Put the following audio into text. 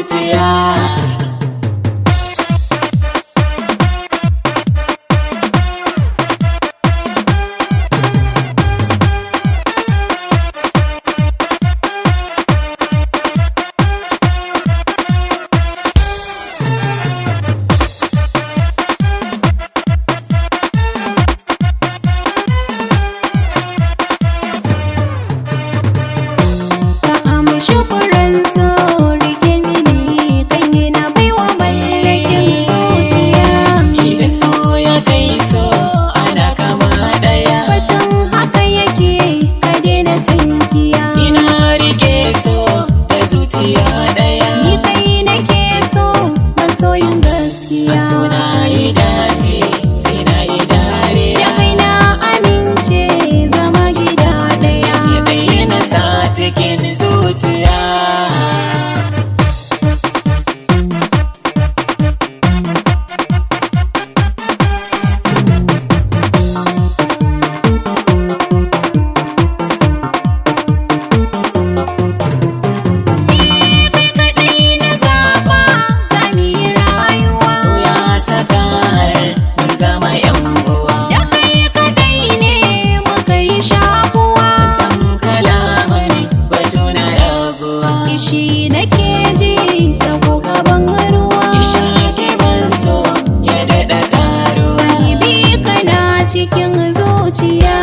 zuciya. Ka amshi furen so rike mini kai na baiwa mallakin zuciya. Idan so ya kai so ana kama ɗaya. Batun haka yake ka daina tankiya. Ina rike so da zuciya ɗaya. Ni kai nake so masoyin gaskiya. A so na yi dace sai na yi Da dariya. kai na amince zama gida ɗaya. Ya ɗaya na sa cikin zuciya. Ni kai kaɗai na zaɓa za mu yi rayuwa. So ya saka har mun zama yan uwa. Da kai kaɗai ne muka yi shakuwa. San kalaman batu na rabuwa. Ishi nake ji ta kuka ban ruwa. Ishi ki ban so ya daɗa ƙaruwa. Sahibi kana cikin zuciya.